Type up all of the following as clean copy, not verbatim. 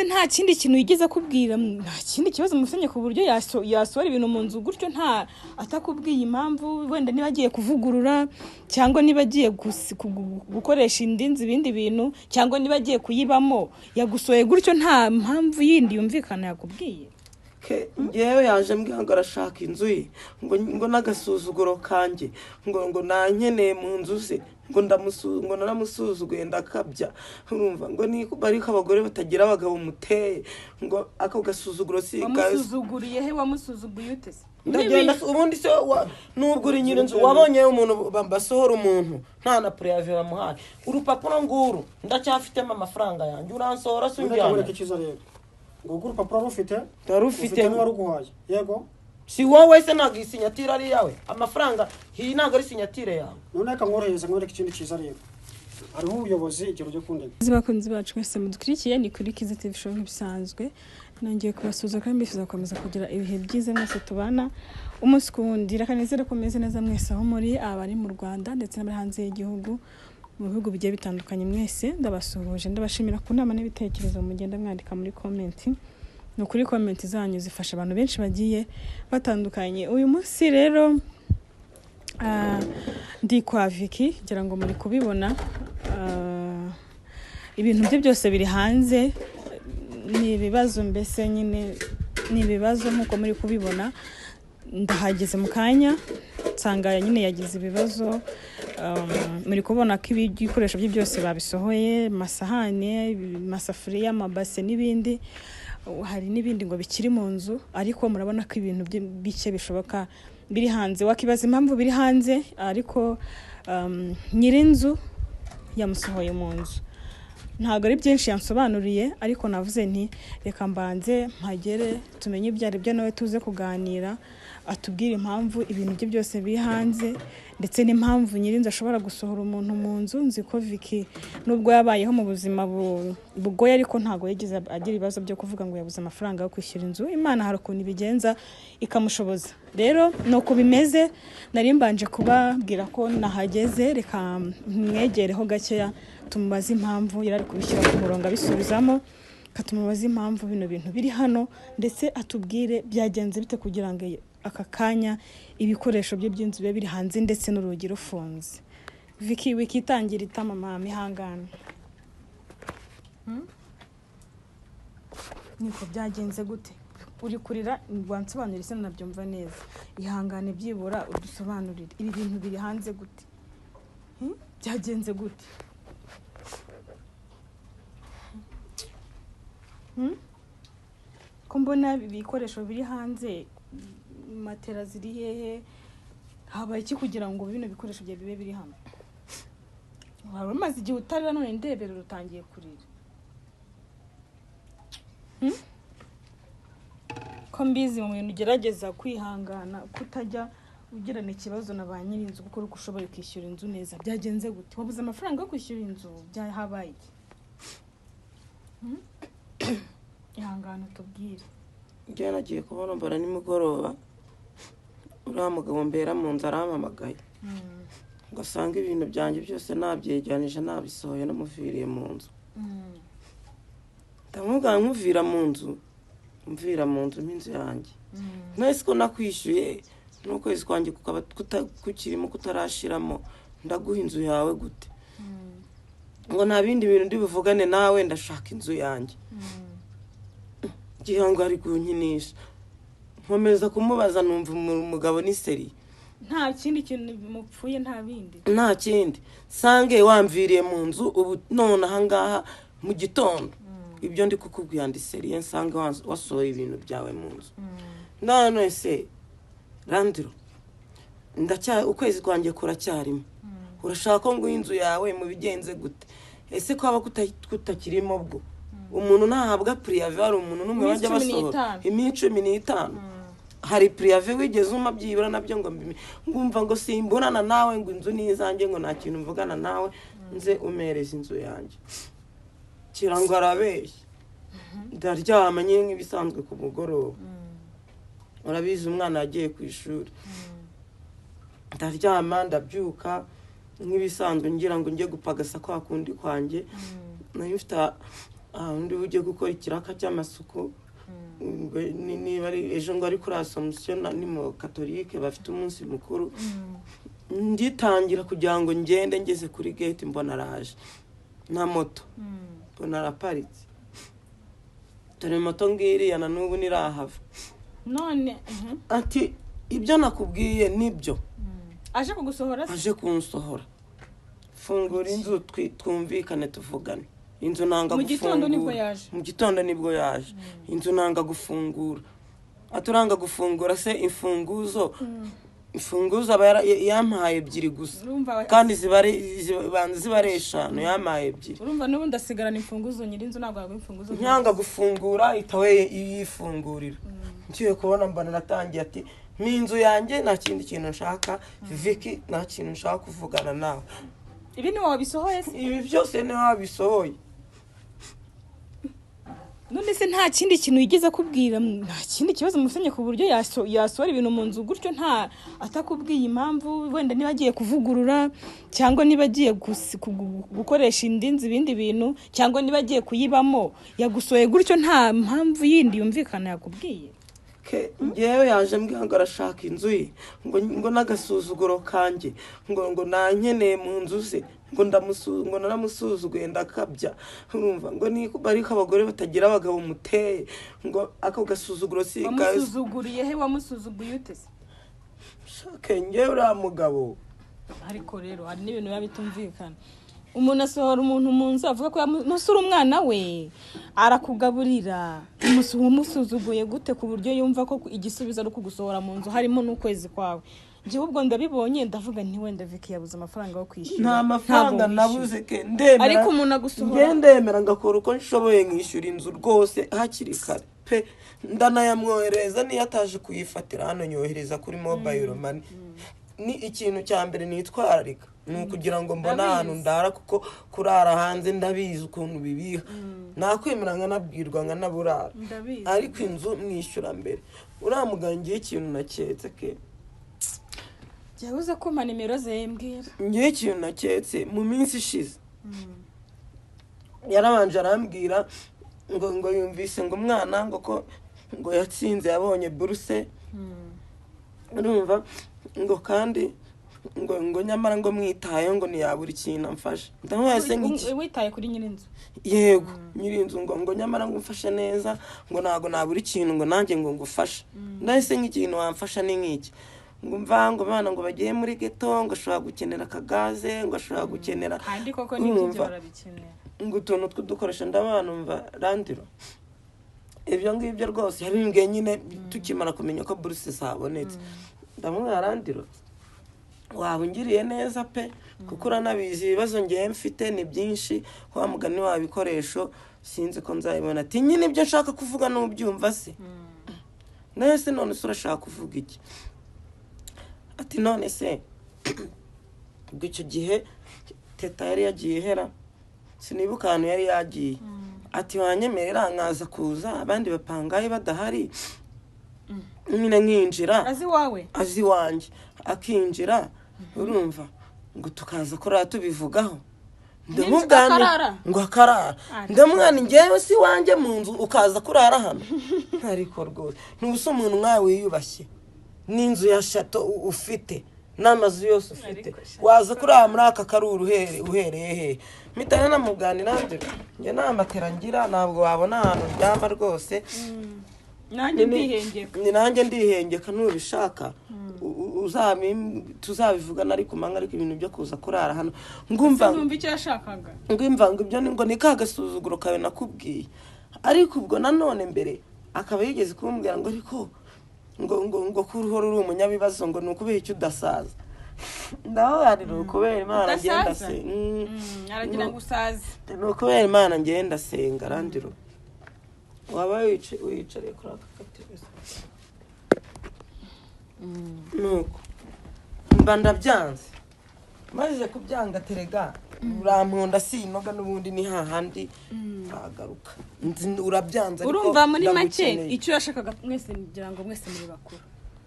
Se nta kindi kintu yigeze akubwira, nta kindi kibazo mufitanye ku buryo yasohora ibintu mu nzu gutyo nta atakubwiye impamvu? Wenda niba agiye kuvugurura, cyangwa niba agiye gukoresha indi nzu ibindi bintu, cyangwa niba agiye kuyibamo, yagusohoye gutyo nta mpamvu yindi yumvikana yakubwiye? Ngewe yaje mbwira ngo arashaka inzu ye, ngo n'agasuzuguro kanjye, ngo nankeneye mu nzu ze, ngo naramusuzuguye ndakabya. Urumva ngo ni ariko abagore batagira abagabo muteye, ngo ako gasuzuguro si Wamusuzuguriye he? Wamusuzuguye ute se? Ndagenda ubundi se nubwo uri nyir'inzu, wabonye umuntu basohora umuntu nta na préavis bamuhaye? Urupapuro nguru, ndacyafitemo amafaranga yanjye, uransohora se Ureka unjyana? Ureka icyiza rero, ngo urupapuro rufite Ndarufite. Ufite n'uwaruguhaye, yego. Si wowe se? Ntabwo iyi signature ari iyawe? Amafaranga iyi ntabwo ari signature yawe? None reka nkorohereze, nkwereke ikindi cyiza rero. Hariho ubuyobozi igihe ujya kundega. Bakunzi bacu mwese mudukurikiye, ni kuri Kiza TV Show nk'ibisanzwe. Nongeye kubasuhuza kandi mbifuza gukomeza kugira ibihe byiza mwese tubana umunsi ku wundi. Reka nizere ko mumeze neza mwese aho muri, abari mu Rwanda ndetse n'abari hanze y'igihugu mu bihugu bigiye bitandukanye. Mwese ndabasuhuje, ndabashimira ku nama n'ibitekerezo mugenda mwandika muri comment. Ni ukuri comment zanyu zifasha abantu benshi bagiye batandukanye. Uyu munsi rero ndi kwa Vicky, ngira ngo muri kubibona. Ibintu bye byose biri hanze, ni ibibazo mbese nyine, ni ibibazo nk'uko muri kubibona. Ndahageze mu kanya nsanga nyine yagize ibibazo. Muri kubona ko ibikoresho bye byose babisohoye: amasahane, amasafuriya, amabase n'ibindi. Hari n'ibindi ngo bikiri mu nzu, ariko murabona ko ibintu bye bike bishoboka biri hanze. Wakibaza impamvu biri hanze, ariko nyir'inzu yamusohoye mu nzu. Ntabwo ari byinshi yansobanuriye, ariko navuze nti reka mbanze mpagere tumenye ibyo ari byo, nawe tuze kuganira, atubwire impamvu ibintu bye byose biri hanze, ndetse n'impamvu nyir'inzu ashobora gusohora umuntu mu nzu. Nzi ko Vicky nubwo yabayeho mu buzima bugoye, ariko ntabwo yigeze agira ibibazo byo kuvuga ngo yabuze amafaranga yo kwishyura inzu. Imana hari ukuntu ibigenza ikamushoboza. Rero ni uko bimeze. Nari mbanje kubabwira ko nahageze, reka mwegereho gakeya tumubaze impamvu yari ari kubishyira ku murongo abisubizamo. Reka tumubaze impamvu bino bintu biri hano, ndetse atubwire byagenze bite kugira ngo aka kanya ibikoresho bye by'inzu bibe biri hanze, ndetse n'urugi rufunze. Vicky, wikitangira itama mama, ihangane. Niko byagenze gute? Uri kurira, wansobanurira se nabyumva neza. Ihangane, byibura udusobanurire ibi bintu biri hanze gute? Byagenze gute? Ko mbona ibikoresho biri hanze, matera ziri hehe? Habaye iki kugira ngo bino bikoresho byawe bibe biri hano? Waba umaze igihe utarira, none ndebera utangiye kurira. Ko mbizi mu bintu ugerageza kwihangana, kutajya ugirana ikibazo na ba nyir'inzu, kuko uko ushoboye kwishyura inzu neza, byagenze gute? Wabuze amafaranga yo kwishyura inzu? Byahabaye iki? Ihangane utubwire. Njyewe nagiye kubona mbona nimugoroba uriya mugabo mbera mu nzu arampamagaye ngo asange ibintu byanjye byose nabyegeranije, nabisohoye, namuviriye mu nzu. Ndamubwira nkuvira mu nzu, mvira mu nzu n'inzu yanjye. None ko nakwishyuye n'ukwezi kwanjye kukaba kukirimo kutarashiramo, ndaguha inzu yawe gute? Ngo nta bindi bintu ndi buvugane nawe, ndashaka inzu yanjye. Ngira ngo ari kunkinisha, nkomeza kumubaza, numva umugabo ni sérieux. Nta kindi kintu mupfuye, nta bindi? Nta kindi. Sange wamviriye mu nzu ubu none ahangaha mu gitondo, ibyo ndi kukubwira ndi sérieux, nsange wasohoye ibintu byawe mu nzu. None se randiro, ndacya ukwezi kwanjye kuracyarimo, urashaka ko nguha inzu yawe mu bigenze gute? Ese ko haba kutakirimo bwo umuntu ntahabwa préavis? Hari umuntu n'umwe Iminsi bajya cumi basohora n'itanu. Iminsi 15 hari préavis wigeze umpa byibura? Nabyo ngo ngumva ngo simbonana nawe, ngo inzu ni izanjye, ngo nta kintu mvugana nawe, nze umereza inzu yanjye. Kira ngo arabeshya. Ndaryama nyine nk'ibisanzwe. Ku mugoroba, urabizi umwana yagiye ku ishuri, ndaryama, ndabyuka nk'ibisanzwe, ngira ngo njye gupagasa kwa kundi kwanjye nari mfite. Undi ujye gukora ikiraka cy'amasuku. Ngo niba ari ejo, ngo ari kuri Asomusiyo, ni mu Katolike bafite umunsi mukuru. Nditangira kugira ngo ngende, ngeze kuri gate mbona araje na moto, mbona araparitse. Dore moto ngiriya, na n'ubu ntirahava. None Ati: "Ibyo nakubwiye nibyo." Aje kugusohora se? Aje kunsohora. "Fungura inzu twumvikane, tuvugane." Inzu nanga Mu gitondo nibwo gufungura. yaje? Mu gitondo nibwo yaje. Inzu nanga gufungura. Aturanga gufungura se, imfunguzo aba yampaye ebyiri gusa. Urumva. Kandi ziba ari banza ziba ari eshanu, yampaye ebyiri. Urumva n'ubundi asigarana imfunguzo, nyir'inzu ntabwo yaguha imfunguzo. Nyanga gufungura, ihita we yifungurira. Ngiye kubona mbona aratangiye ati: "Ni inzu yanjye, nta kindi kintu nshaka, Vicky, nta kintu nshaka kuvugana nawe." Ibi ni wowe wabisohoye se? Ibi byose niwe wabisohoye. None se nta kindi kintu yigeze akubwira, nta kindi kibazo mufitanye, ku buryo yasohora ibintu mu nzu gutyo nta atakubwiye impamvu? Wenda niba agiye kuvugurura, cyangwa niba agiye gukoresha indi nzu ibindi bintu, cyangwa niba agiye kuyibamo, yagusohoye gutyo nta mpamvu yindi yumvikana yakubwiye? Ke ngewe yaje mbwira ngo arashaka inzu ye, ngo n'agasuzuguro kanjye, ngo nankeneye mu nzu ze, ngo ngo naramusuzuguye ndakabya. Urumva ngo ni ariko abagore batagira abagabo muteye, ngo ako gasuzuguro si Wamusuzuguriye he? Wamusuzuguye ute se? Shake, ngewe uriya mugabo. Ariko rero hari n'ibintu biba bitumvikana. Umuntu asohora umuntu mu nzu avuga ko yamusura umwana we, arakugaburira, umusuzuguye gute ku buryo yumva ko igisubizo ari ukugusohora mu nzu, harimo n'ukwezi kwawe? Njyewe ubwo ndabibonye ndavuga nti wenda Vicky yabuze amafaranga yo kwishyura. Nta mafaranga Ntabwo nabuze wishyura. Ke ndemera. Ariko umuntu agusohora. Nge ndemera ngakora uko nshoboye nkishyura inzu rwose hakiri kare pe, ndanayamwohereza. Niyo ataje kuyifatira hano, nyohereza kuri mobile money. Ni ikintu cya mbere nitwararika ni ukugira ngo mbone Ndabizi. ahantu ndara, kuko kurara hanze ndabizi ukuntu bibiha. Nakwemera nkanabwirwa nkanaburara. Ndabizi. Ariko inzu mwishyura mbere. Uriya mugabo, ngiye ikintu naketse ke, Yabuze kumpa nimero ze, mbwira. Ngewe ikintu naketse, mu minsi ishize yarabanje arambwira ngo yumvise ngo umwana ngo ko ngo yatsinze, yabonye buruse. Urumva ngo kandi ngo nyamara ngo mwitayeho ngo ntiyabura ikintu amfasha. Ndamubaza se nk'iki? Witaye kuri nyir'inzu? Yego, nyir'inzu. Ngo nyamara ngo umfashe neza, ngo ntabwo nabura ikintu ngo nanjye ngo ngufashe. Ndahise nk'ikintu wamfasha ni nk'iki? Ngo mva ngo abana ngo bagiye muri geto, ngo ashobora gukenera akagaze, ngo ashobora gukenera Kandi koko n'ibyo Urumva? barabikenera. Ngo utuntu tw'udukoresho. Ndabana umva randiro, ibyo ngibyo rwose yabimbwiye nyine tukimara kumenya ko buruse zabonetse. Ndamubwira: "Randiro, waba ungiriye neza pe, kuko uranabizi ibibazo ngewe mfite ni byinshi, wa mugani wa bikoresho sinzi ko nzabibona." Ati: "Nyine ibyo nshaka kuvuga n'ubyumva se nawe se? None se urashaka kuvuga iki?" Ati: "None se ubwo icyo gihe Teta yari yagiye ihera, sinibuka ahantu yari yagiye." Ati: "Wanyemerera nkaza kuza abandi bapangaye badahari, nyine nkinjira." Azi iwawe? Azi iwanjye, akinjira, urumva ngo tukaza kurara tubivugaho. Ndamubwira nti- Akarara? Ngo akarara. Ariko- Ndamubwira ngewe si iwanjye mu nzu ukaza kurara hano? Ariko rwose ntubuse umuntu nkawe wiyubashye n'inzu ya shato ufite n'amazu yose ufite, Ariko sha- waza kurara muri aka karuru uhereye hehe? Mpita namuganira njye nta matera ngira, ntabwo wabona ahantu uryama rwose. Nanjye ndihengeka. Ni nanjye ndihengeka. Nubishaka tuzabivugana ariko manga, ariko ibintu byo kuza kurara hano ngumva Sinumva icyo yashakaga. Ngumva ngo ibyo ni ngo ni ka gasuzuguro kawe nakubwiye. Ariko ubwo nanone mbere akaba yigeze kumbwira ngo ariko ngo ko uruhora uri umunyabibazo, ngo ni ukubera icyo udasaza. Ndababarira, ukubera Imana ngenda Udasaza? se Aragira ngo usaze. Ni ukubera Imana ngenda senga. Randiro, waba wiyicariye kuri aka gatebe se? Nuko mba ndabyanze. Maze kubyanga, terega uramponda sinoga, n'ubundi ni hahandi nzagaruka. Urabyanze ariko Urumva muri make ndagukeneye. icyo yashakaga, mwese ngira ngo mwese muri bakuru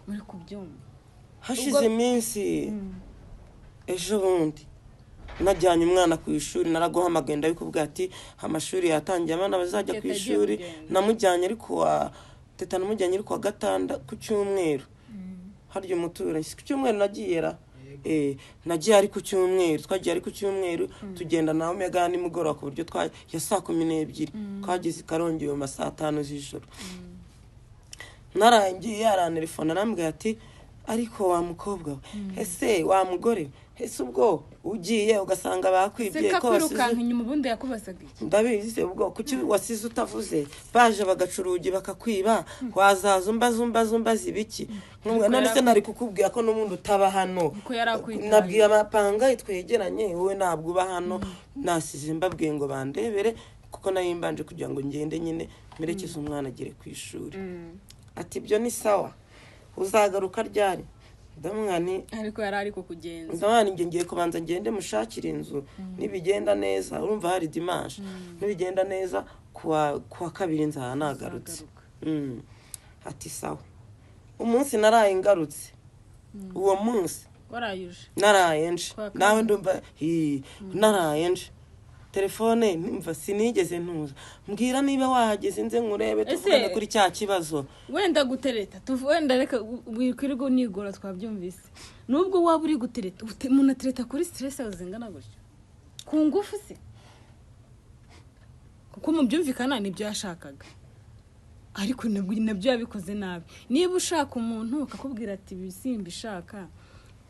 muri kubyumva. Hashize iminsi, ejo bundi Najyanye umwana ku ishuri, naraguhamagaye ndabikubwira ati amashuri yatangiye, abana bazajya ku Teta agiye ishuri. kugenda. Namujyanye ari kuwa teta, namujyanye ari kuwa gatanda, ku cyumweru. Harya umuturanyi si ku cyumweru nagiye ra? Nagiye ari ku cyumweru, twagiye ari ku cyumweru, tugenda na Omega nimugoroba, ku buryo twa ya saa 12 twageze i Karongi mu ma saa 5 z'ijoro. Narangiye arantelefona, arambwira ati: "Ariko wa mukobwa we, ese wa mugore we, ese ubwo ugiye ugasanga bakwibye Seka ko wasize?" kwirukanka inyuma, ubundi yakubazaga iki? Ndabizi se, ubwo kuki wasize utavuze? Baje bagaca urugi bakakwiba, wazaza umbaza umbaza umbaza ibiki? Nkumva none se nari kukubwira ko n'ubundi utaba hano? Kuko yari akwitaye. Nabwiye amapanga twegeranye, wowe ntabwo uba hano. Nasize mbabwiye ngo bandebere, kuko nari mbanje kugira ngo ngende nyine mperekeze umwana agere ku ishuri. Ati: "Ibyo ni sawa, uzagaruka ryari?" Ndamubwira nti Ariko yari ari kukugenza. Ndabona njye ngiye kubanza ngende mushakire inzu, nibigenda neza, urumva hari dimanche, nibigenda neza kuwa kabiri nzaba nagarutse. Uzagaruka. Ati: "Sawa." Umunsi naraye ngarutse, uwo munsi Warayuje. naraye nje. Kuwa kabiri. Nawe ndumva hi, naraye nje, telefone nimva sinigeze ntuza. Mbwira niba wahageze nze nkurebe, Ese- tuvugane kuri cya kibazo. Wenda gutereta, wenda reka wikwirirwa unigora, twabyumvise. Nubwo waba uri gutereta, umuntu atereta kuri stress zingana gutyo ku ngufu se? Kuko mu byumvikana nibyo yashakaga, ariko nabyo yabikoze nabi. Niba ushaka umuntu akakubwira ati ibi simbishaka,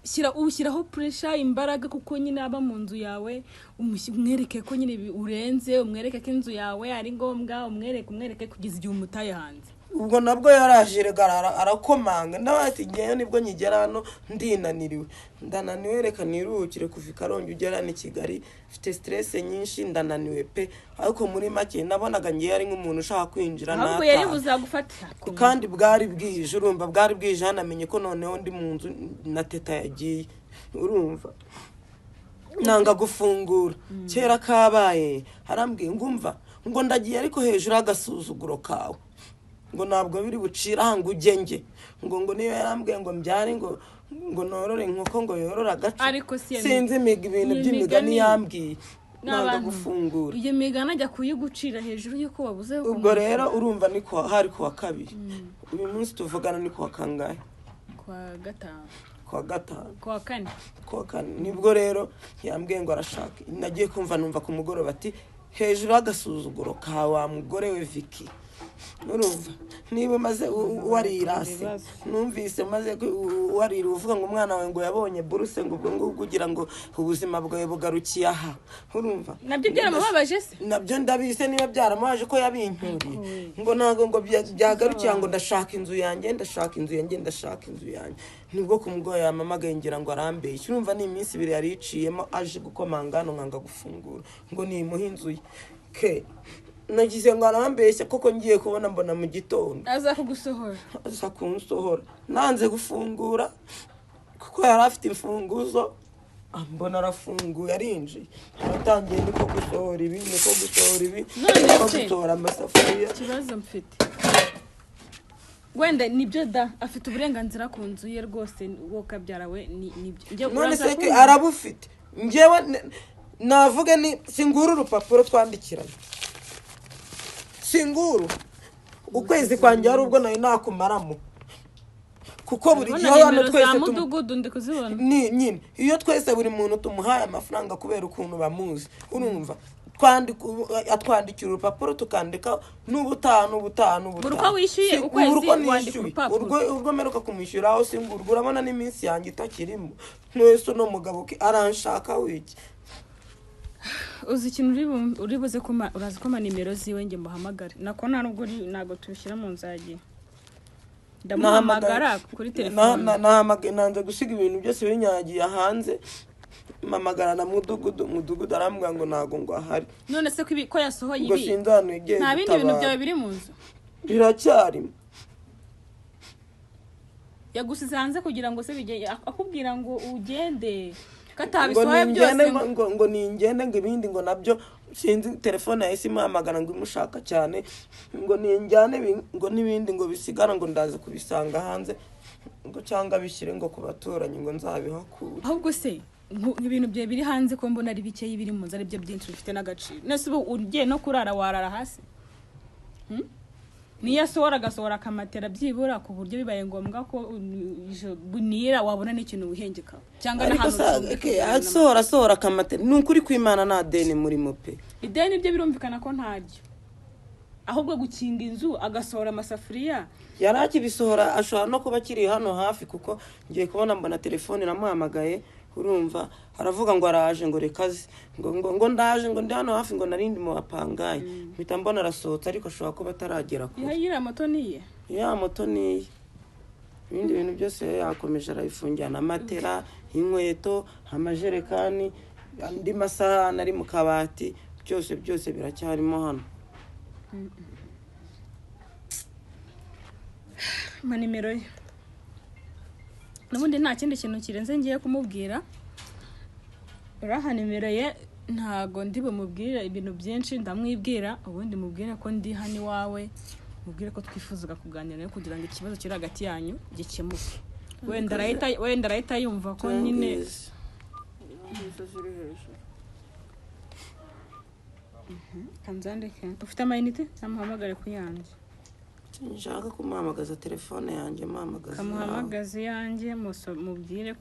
shyira ushyiraho pressure, imbaraga, kuko nyine aba mu nzu yawe. Umwereke ko nyine ibi urenze, umwereke ko inzu yawe ari ngombwa, umwereke, umwereke kugeza igihe umutaye hanze. Ubwo nabwo yaraje rega, arakomanga. Nawe ati: "Ngewe nibwo nkigera hano, ndinaniriwe, ndananiwe, reka niruhukire kuva i Karongi ugera n'i Kigali, mfite stress nyinshi, ndananiwe pe." Ariko muri make nabonaga ngewe ari nk'umuntu ushaka kwinjira Ahubwo yari nataha. buzagufata. Kandi bwari bwije, urumva bwari bwije, hanamenye ko noneho ndi mu nzu na teta yagiye. Urumva nanga gufungura. Kera kabaye arambwiye ngo: "Umva," ngo, "ndagiye, ariko hejuru y'agasuzuguro kawe," ngo, "ntabwo biri bucira aha, ngo ujye nge," ngo niba yarambwiye ngo mbyare, ngo norore inkoko, ngo yorore agace. Ariko si iyo Sinzi ibintu iyo by'imigani migani yambwiye, nanga n'abantu. gufungura. Iyo migani ajya kuyigucira hejuru y'uko wabuze. Ubwo rero urumva ni kuwa, hari kuwa kabiri. Uyu munsi tuvugana ni kuwa kangahe? Kwa gatanu. Kuwa gatanu. Kwa kane. Kuwa kane nibwo rero yambwiye ngo arashaka. Nagiye kumva numva ku mugoroba ati: "Hejuru y'agasuzuguro ka wa mugore we Viki, urumva niba umaze warirase." Ibibazo. Numvise umaze warira uvuga ngo umwana wawe ngo yabonye buruse, ngo ubwo ngubwo ugira ngo ubuzima bwawe bugarukiye aha, urumva? Nabyo byaramubabaje se? Nabyo ndabizi niba byaramubaje ko yabincyuriye, ngo ntabwo ngo byagarukiye, ngo ndashaka inzu yanjye, ndashaka inzu yanjye, ndashaka inzu yanjye. Nibwo ku mugoroba yamamagaye, ngira ngo arambeshye. Urumva ni iminsi 2 yari iciyemo aje gukomanga hano, nkanga gufungura, ngo nimuhe inzu ye. Ke nagize ngo arambeshye koko, ngiye kubona mbona mu gitondo Aza kugusohora. aza kunsohora. Nanze gufungura kuko yari afite imfunguzo. Mbona arafunguye, arinjiye, aratangiye, niko gusohora ibi, niko gusohora ibi, None niko se- gusohora amasafuriya. Ikibazo mfite, wenda nibyo da, afite uburenganzira ku nzu ye rwose, wowe kabyara we, nibyo. None Uraza se ke kumva? Arabufite. Njyewe navuge ni singuru urupapuro twandikiranye, singuru ukwezi kwanjye hari ubwo nari nakumaramo, kuko buri Ndabona gihe hano nimero za twese mudugudu ndi kuzibona. Ni nyine iyo twese buri muntu tumuhaye amafaranga kubera ukuntu bamuzi, urumva twandika, atwandikira urupapuro tukandika n'ubutaha, n'ubutaha, n'ubutaha. Buri uko wishyuye ukwezi buri uko wandika nishyuye. urupapuro. Urwo mperuka kumwishyuraho singurwa, urabona n'iminsi yanjye itakirimo. Mwese uno mugabo aranshaka wiki? Uzi ikintu uri buze kuma, uraza kuma nimero ziwe nge muhamagare. Nako nta nubwo ntabwo tubishyira mu nzagi, ndamuhamagara kuri telefone. Nahamagaye, nanze gusiga ibintu byose binyagiye hanze, mpamagara na mudugudu. Mudugudu arambwira ngo ntabwo ngo ahari. None se ko ko yasohoye Ngo ibi, sinzi ahantu yagiye nta bindi bintu gutabara. byawe biri mu nzu? Biracyarimo. Yagusize hanze kugira ngo se bigende, akubwira ngo ugende ko Ngo atabisohoye byose ningende, ngo ningende, ngo ibindi ngo nabyo sinzi. Telefone yahise imuhamagara ngo imushaka cyane, ngo ninjyane ngo n'ibindi ngo bisigara, ngo ndaza kubisanga hanze, ngo cyangwa bishyire ngo ku baturanyi, ngo nzabihakure. Ahubwo se Ibintu byawe biri hanze ko mbona ari bikeya, biri mu nzu ari byo byinshi bifite n'agaciro. Nese ubu ugiye no kurara warara hasi? Niyo asohora agasohora akamatera byibura, ku buryo bibaye ngombwa ko bunira wabona n'ikintu wihengeka cyangwa Ariko n'ahantu sa ucumbika okay, ukabona. Asohora akamatera, ni ukuri kw'Imana, nta deni murimo pe. Ideni byo birumvikana ko ntaryo, ahubwo gukinga inzu agasohora amasafuriya. Yari akibisohora, ashobora no kuba akiri hano hafi, kuko ngiye kubona mbona telefone iramuhamagaye. Urumva aravuga ngo araje, ngo reka aze, ngo ndaje, ngo ndi hano hafi, ngo narindi mu bapangayi. Mpita mbona arasohotse, ariko ashobora kuba ataragera kure. Iriya moto niye? Ya moto niye. Ibindi bintu byose yakomeje arabifungirana: amatera, inkweto, amajerekani, andi masahani ari mu kabati, byose byose biracyarimo hano. Mpa nimero ye. N'ubundi nta kindi kintu kirenze ngiye kumubwira. Uraha nimero ye, ntago ndi bumubwire ibintu byinshi, ndamwibwira ubundi mubwire ko ndi hano iwawe, mubwire ko twifuzaga kuganira nawe kugira ngo ikibazo kiri hagati yanyu gikemuke. Wenda arahita yumva ko nyine Izi. Izo ziri hejuru. Kanzandike. Ufite amayinite? Namuhamagare ku yanjye. Nshaka kumuhamagaza telefone yanjye, muhamagaza yawe. Kamuhamagaze iyanjye, mubwire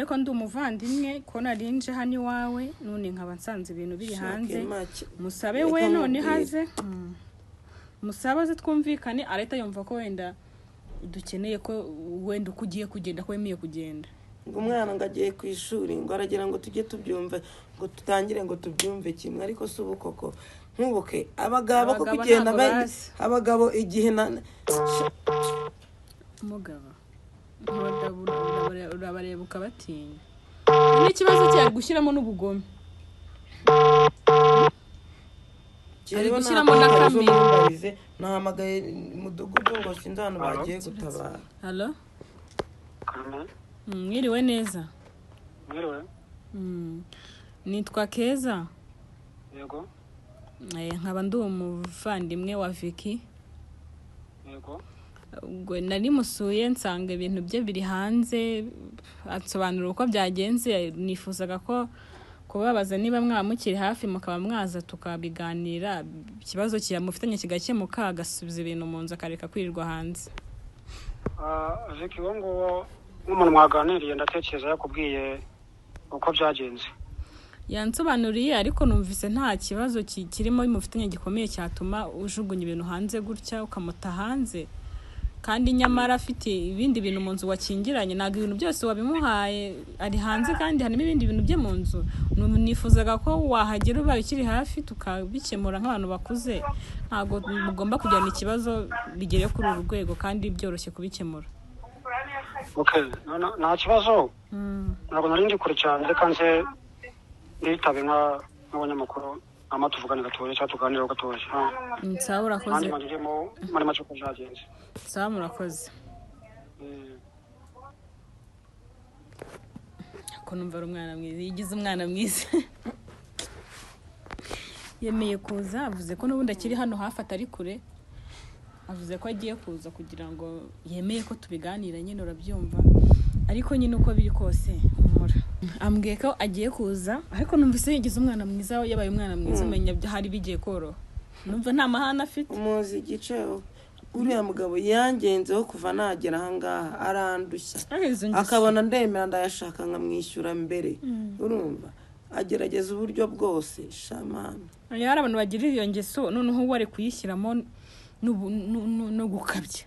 ko ndi umuvandimwe, ko narinje hano iwawe none nkaba nsanze ibintu biri Shaka hanze. Make. Musabe Reka we none mubwire. haze. Musabe aze twumvikane, arahita yumva ko wenda dukeneye ko wenda uko ugiye kugenda, ko wemeye kugenda. Ngo umwana ngo agiye ku ishuri, ngo aragira ngo tujye tubyumve, ngo tutangire ngo tubyumve kimwe. Ariko si ubu koko nkubuke abagabo ko Abagabo kugenda ntabwo bazi. Abagabo igihe na Umugabo urabareba ukabatinya, n'ikibazo cye ari gushyiramo n'ubugome. Ari Jewe gushyiramo na nta kamera. Mumbarize, nahamagaye umudugudu ngo sinzi ahantu bagiye gutabara. Halo? Karame. Mwiriwe neza? Mwiriwe. Nitwa Keza. Yego. Nkaba ndi umuvandimwe wa Vicky. Yego. Ubwo nari musuye nsanga ibintu bye biri hanze, ansobanurira uko byagenze. Nifuzaga ko kubabaza niba mwaba mukiri hafi mukaba mwaza tukabiganira, ikibazo kiyamufitanye kigakemuka, agasubiza ibintu mu nzu akareka kwirirwa hanze. Vicky uwo nguwo nk'umuntu mwaganiriye, ndatekereza yakubwiye uko byagenze. Yansobanuriye, ariko numvise nta kibazo kirimo mufitanye gikomeye cyatuma ujugunya ibintu hanze gutya, ukamuta hanze, kandi nyamara afite ibindi bintu mu nzu wakingiranye. Ntabwo ibintu byose wabimuhaye, ari hanze kandi harimo ibindi bintu bye mu nzu. Nifuzaga ko wahagera ubaye ukiri hafi tukabikemura nk'abantu bakuze. Ntabwo mugomba kugirana ikibazo bigere kuri uru rwego kandi byoroshye kubikemura. Okay, nta kibazo. Ntabwo nari ndi kure cyane, reka nze nitabe nk'abanyamakuru, hama tuvugane gatoya cyangwa tuganireho gatoya. Sawa, urakoze. Nanjye mbagiremo muri make uko byagenze. Sawa, murakoze. Ko numva ari umwana mwiza, yigize umwana mwiza, yemeye kuza, avuze ko n'ubundi akiri hano hafi atari kure, avuze ko agiye kuza kugira ngo yemeye ko tubiganira nyine, urabyumva. Ariko nyine uko biri kose humura, ambwiye ko agiye kuza, ariko numvise yigize umwana mwiza, yabaye umwana mwiza, umenya hari bigiye koroha, numva nta mahane afite. Umuzi igice uriya mugabo yangenzeho kuva nagera ahangaha, arandushya. Ariko izo ngeso- Akabona ndemera, ndayashaka nkamwishyura mbere. Urumva agerageza uburyo bwose shamana. Hari abantu bagira iyo ngeso, noneho uwo ari kuyishyiramo no gukabya.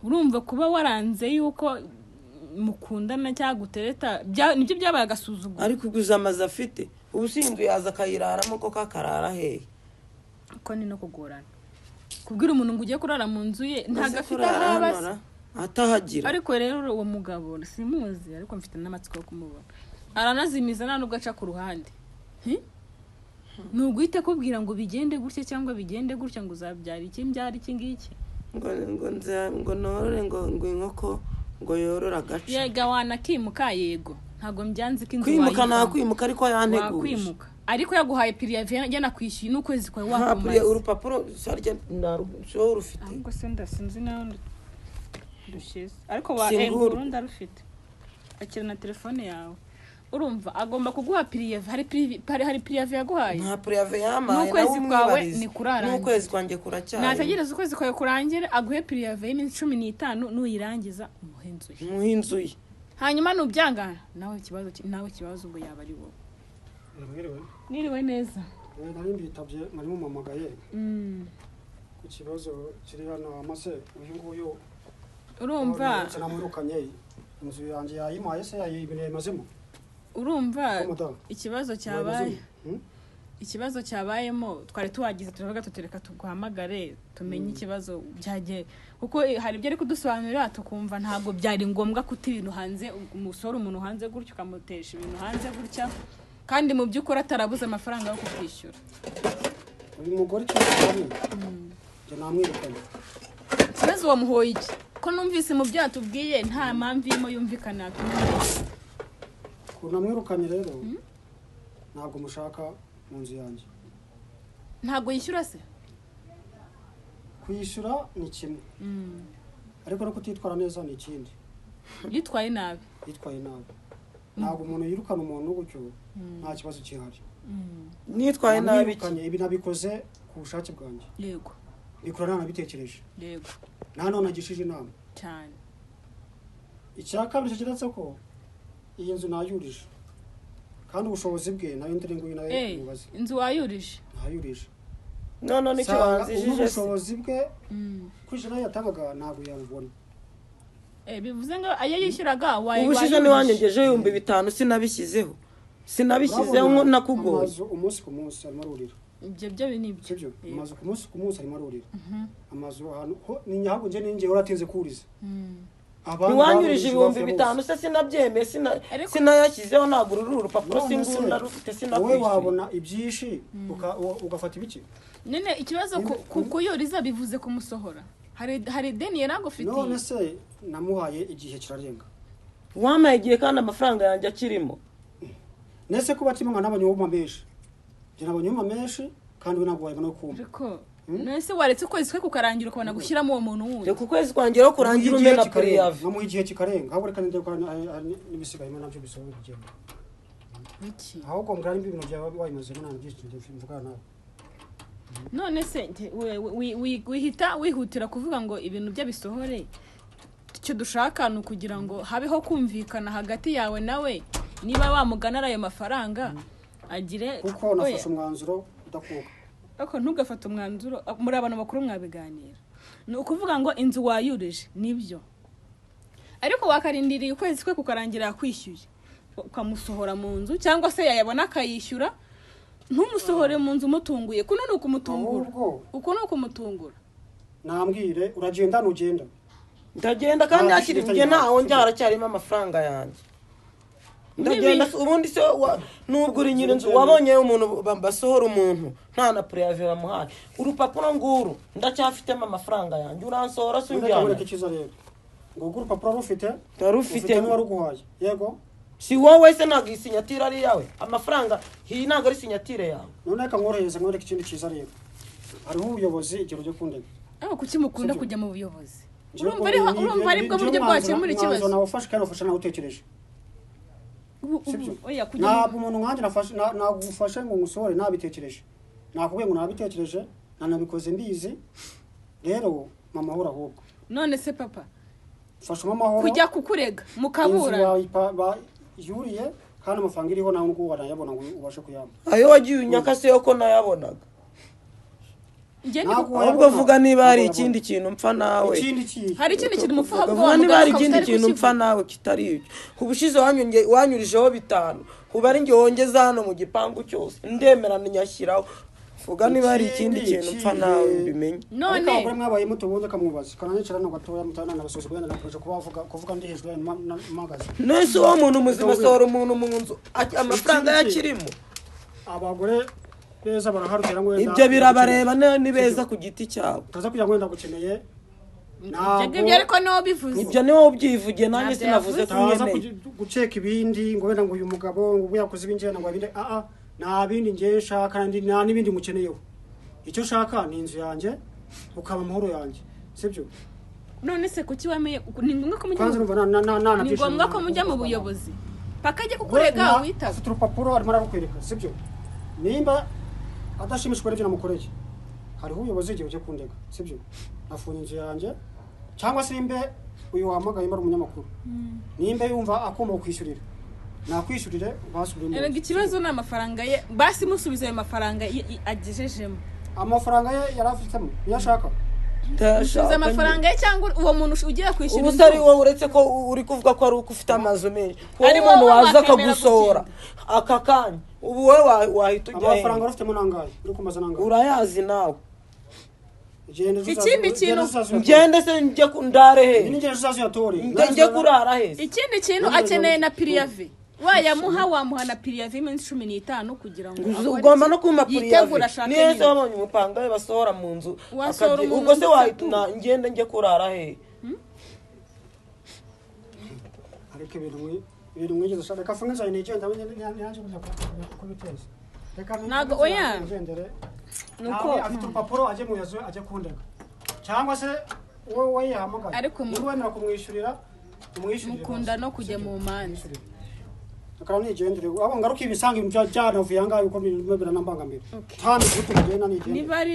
Urumva kuba waranze yuko mukundana cyangwa gutereta nibyo byabaye agasuzuguro. Ariko uguze amazu afite ubu si inzu, yaza akayiraramo koko, akarara hehe? Ko ni no kugorana kubwira umuntu ngo ugiye kurara mu nzu ye, ntabwo Aze afite kurara aho aba hano se. ra? Atahagira. Ariko rero uwo mugabo simuzi, ariko mfite n'amatsiko yo kumubona. Aranazimiza, nta nubwo aca ku ruhande. Ni uguhita akubwira ngo bigende gutya cyangwa bigende gutya, ngo uzabyara iki, mbyara iki ngiki. Ngo norore ngo inkoko ngo yorore agace. Yega, wanakimuka, yego, ntabwo mbyanze ko inzu Kwimuka wayivamo. Nakwimuka, ariko yanteguje. Wakwimuka, ariko yaguhaye préavis, yanakwishyuye n'ukwezi kwawe Nta wakumaze. Urupapuro sarya nta rufite. Ahubwo se ndasinzi nawe ndushyize, ariko wa Singuru. nguru ndarufite. Akira na telefone yawe. Urumva agomba kuguha préavis. Hari préavis yaguhaye? Nta préavis yampaye. N'ukwezi Nawe kwawe umwibarize. nikurarangira. N'ukwezi kwanjye kuracyari. Nategereza ukwezi kwawe kurangire, aguhe préavis y'iminsi 15, nuyirangiza umuhe inzu ye. Muhe inzu ye. Hanyuma nubyanga, nawe ikibazo ubwo yaba ari wowe. Mwiriwe. Niriwe neza. Nari mbitabye, mwari mumamagaye ku kibazo kiri hano. Amase uyu nguyu Urumva ndetse namwirukanye, inzu yanjye yayimpaye se, ibintu yayimazemo? Urumva Ko mudamu ikibazo cyabaye, Hmm? ikibazo cyabayemo, twari tuwagize, turavuga tutereka tuguhamagare tumenye ikibazo byagiye, kuko hari ibyo ari kudusobanurira tukumva ntabwo byari ngombwa kuta ibintu hanze, umusore, umuntu hanze gutya, ukamutesha ibintu hanze gutya, kandi mu by'ukuri atarabuze amafaranga yo kukwishyura. Uyu mugore ikibazo gihari, njye namwirukanye. Ikibazo wamuhoye iki, ko numvise mu byo yatubwiye nta mpamvu irimo yumvikana yatuma? Ukuntu namwirukanye rero, ntabwo mushaka mu nzu yanjye. Ntabwo yishyura se? Kwishyura ni kimwe, ariko no kutitwara neza ni ikindi. Yitwaye nabi? Yitwaye nabi. Ntabwo umuntu yirukana umuntu gutyo nta kibazo gihari. Nitwaye nabi iki? Namwirukanye, ibi nabikoze ku bushake bwanjye. Mbikora ntanabitekereje. Nta none agishije inama. Cyane. Icya kabiri cyo kiretse ko iyi nzu nayurije, kandi ubushobozi bwe nayo ndiri nguyu nawe mubaze. Inzu wayurije? Nayurije. None nicyo Nsanga wanzijije se? n'ubushobozi bwe kwishyura nayo yatangaga ntabwo yabubona. Bivuze ngo ayo yishyuraga Ubushize wayurije. ntiwanyengejeho 5000? Sinabishyizeho, sinabishyizeho Urabona nakugoye. Amazu umunsi ku munsi arimo arurira. Ibyo byo ni ibyo. Sibyo? Amazu ku munsi ku munsi arimo arurira. Amazu ahantu ho ni nyahabwo, njye ninjye uratinze kuriza. Abandi Ntiwanyurije barurije ibihumbi hafi ya bitanu bose. se? Sinabyemeye, Ariko- sinayashyizeho. Ntabwo uru urupapuro None se, singuru narufite, wowe sinakwishyuye. wabona ibyinshi ugafata ibiki? Nyine ikibazo kuyuriza bivuze kumusohora. Hari ideni yari agufitiye. None se namuhaye igihe kirarenga. Wampaye igihe kandi amafaranga yanjye akirimo. Nese kuba kimwe nabonye wuma menshi, njye nabonye wuma menshi, kandi we ntabwo wayibona kumva. Ariko none se waretse ukwezi kwe kukarangira, ukabona gushyiramo uwo muntu wundi? Reka ukwezi kwanjye rero kurangira, umena préavis. Namuha igihe kikarenga, ahubwo reka ndebe ko hari n'ibisigayemo nabyo bisohoye kugenda. Iki? Ahubwo mbwira nimba ibintu byawe wayimazemo, nta byinshi mvugana nawe. None se wihita wihutira kuvuga ngo ibintu bye bisohore. Icyo dushaka ni ukugira ngo habeho kumvikana hagati yawe nawe, niba wamugana ari ayo mafaranga agire. Kuko nafashe umwanzuro udakuka. Ariko ntugafate umwanzuro, muri abantu bakuru mwabiganira. Ni ukuvuga ngo inzu wayurije nibyo, ariko wakarindiriye ukwezi kwe kukarangira yakwishyuye, ukamusohora mu nzu, cyangwa se yayabona akayishyura, ntumusohore mu nzu umutunguye. Kuno ni ukumutungura. Ahubwo Uku ni ukumutungura. nambwire, uragenda ntugenda? Ndagenda kandi Nta hakiri gishyira njye ntawe. ntaho njya, haracyarimo amafaranga yanjye. Ndagenda ubundi se nubwo uri nyir'inzu, wabonye umuntu basohora umuntu nta na préavis bamuhaye? Urupapuro nguru, ndacyafitemo amafaranga yanjye. Uransohora se Reka unjyana? wereke icyiza rero, ngo urwo urupapuro rufite Ndarufite. Ufite n'uwaruguhaye, yego. Si wowe se? Ntabwo iyi signature ari iyawe? Amafaranga iyi ntabwo ari signature yawe? None reka nkorohereze, nkwereke ikindi cyiza rero. Hariho ubuyobozi igihe ujya kundega. Ariko kuki mukunda Sibyo. kujya mu buyobozi? Urumva aribwo buryo bwakemura ikibazo? Nawufashe kandi nawufashe nawutekereje. Sibyo? Oya, kujya mu Ntabwo umuntu nkanjye nafashe nagufashe ngo ngusohore nabitekereje. Nakubwiye ngo nabitekereje, nanabikoze mbizi. Rero mama amahoro ahubwo. None se papa, Fasha amahoro. kujya kukurega Inzu mukabura yawe yuriye, kandi amafaranga iriho nawe nguwo wanayabona ngo ubashe kuyampa. Ayo wagiye unyaka se yo ko nayabonaga? Njye ndi Ntabwo Ahubwo wayabona. vuga niba hari Ntabwo ikindi wayabona. kintu mpfa nawe. Ikindi kihe? Hari ikindi kintu mupfa ahubwo Vuga niba hari wamugana ikindi ukaba kintu utari mpfa kukivuga. nawe kitari ibyo. Ubushize wanyurijeho bitanu, ubu ari njye wongeza hano mu gipangu cyose, ndemera nyashyiraho. Vuga niba hari ikindi kintu mpfa nawe mbimenye. None Ariko abagore mwabaye muto, ubundi akamubaza kananicara hano gatoya mutana nabasoza kugenda, nakomeje kuba avuga kuvuga ndi hejuru yanyu mpagaze. Nese uwo muntu muzima asohora umuntu mu nzu amafaranga Ikindi yakirimo? Abagore beza baraharutira ngo wenda Ibyo birabareba, ni beza ku giti cyabo. Utaza kugira ngo wenda gukeneye. Ibyo ngibyo ariko niwo bivuze. Ibyo ni wowe ubyivugiye, nanjye Ntabyo sinavuze ko Utaza nkeneye. Gukeka ibindi ngo wenda ngo uyu mugabo ngo ubwo yakoze ibi njye ngo ibindi, nta bindi ngiye nshaka, nta n'ibindi mukeneyeho. Icyo nshaka ni inzu yanjye, ukaba amahoro yanjye, sibyo? None se kuki wemeye? Ni ngombwa ko mujya Kwanza mu- numva na ni ngombwa ko mujya mu buyobozi paka ajye kukurega witaba? Afite urupapuro, arimo ararukwereka, sibyo? Nimba adashimishwa n'ibyo namukoreye, hariho ubuyobozi igihe ujye kundega, sibyo? Nafunye inzu yanjye, cyangwa se nimba uyu wahamagaye ari umunyamakuru, nimba yumva agomba kukwishyurira, nakwishyurire, basubire mu Erega nzu. ikibazo ni amafaranga ye. Basi musubize ayo mafaranga agejejemo. Amafaranga ye yari afitemo niyo ashaka. Musubize amafaranga ye cyangwa uwo muntu ugiye kwishyura Ubu se ari inzu. wowe, uretse ko uri kuvuga ko ari uko ufite amazu menshi, wowe Ari umuntu wowe waza wakwemera akagusohora aka kanya, ubu wowe wahita ujya Amafaranga he? wari ufitemo nangahe? Uri kumaza nangahe? Urayazi nawe. Genda ejo Ikindi genda kintu- ejo uzaze uyatore. Ngende se njye ndare he? Nyine genda ejo uzaze uyatore. Njye kurara he se? Ikindi kintu, akeneye na préavis. Wayamuha, wamuha na préavis iminsi 15 kugira ngo akore Ugomba iki? no kumpa Yitegure, préavis. ashake Niyo se nyine. wabonye umupanga we basohora mu nzu Wasohora umuntu ubwo se ndetse wahita tu. ngende njye kurara he? Ariko ibintu mwigeze ushaka, reka afunge inzu yawe nigenda, nanjye kujya kubiteza. Reka Ntago- oya. nigendere. Nuko Nawe afite urupapuro, ajye mu yazo, ajye kundega, cyangwa se wowe yahamagaye. Ariko niba wemera kumwishyurira, umwishyurire. mukunda no kujya mu manza. Reka nigendere, abo ngaruka ibisanga ibintu byanavuye ahangaha, uko birimo biranambangamira. Okay. Nta migutu mugenda, nigendere. Niba ari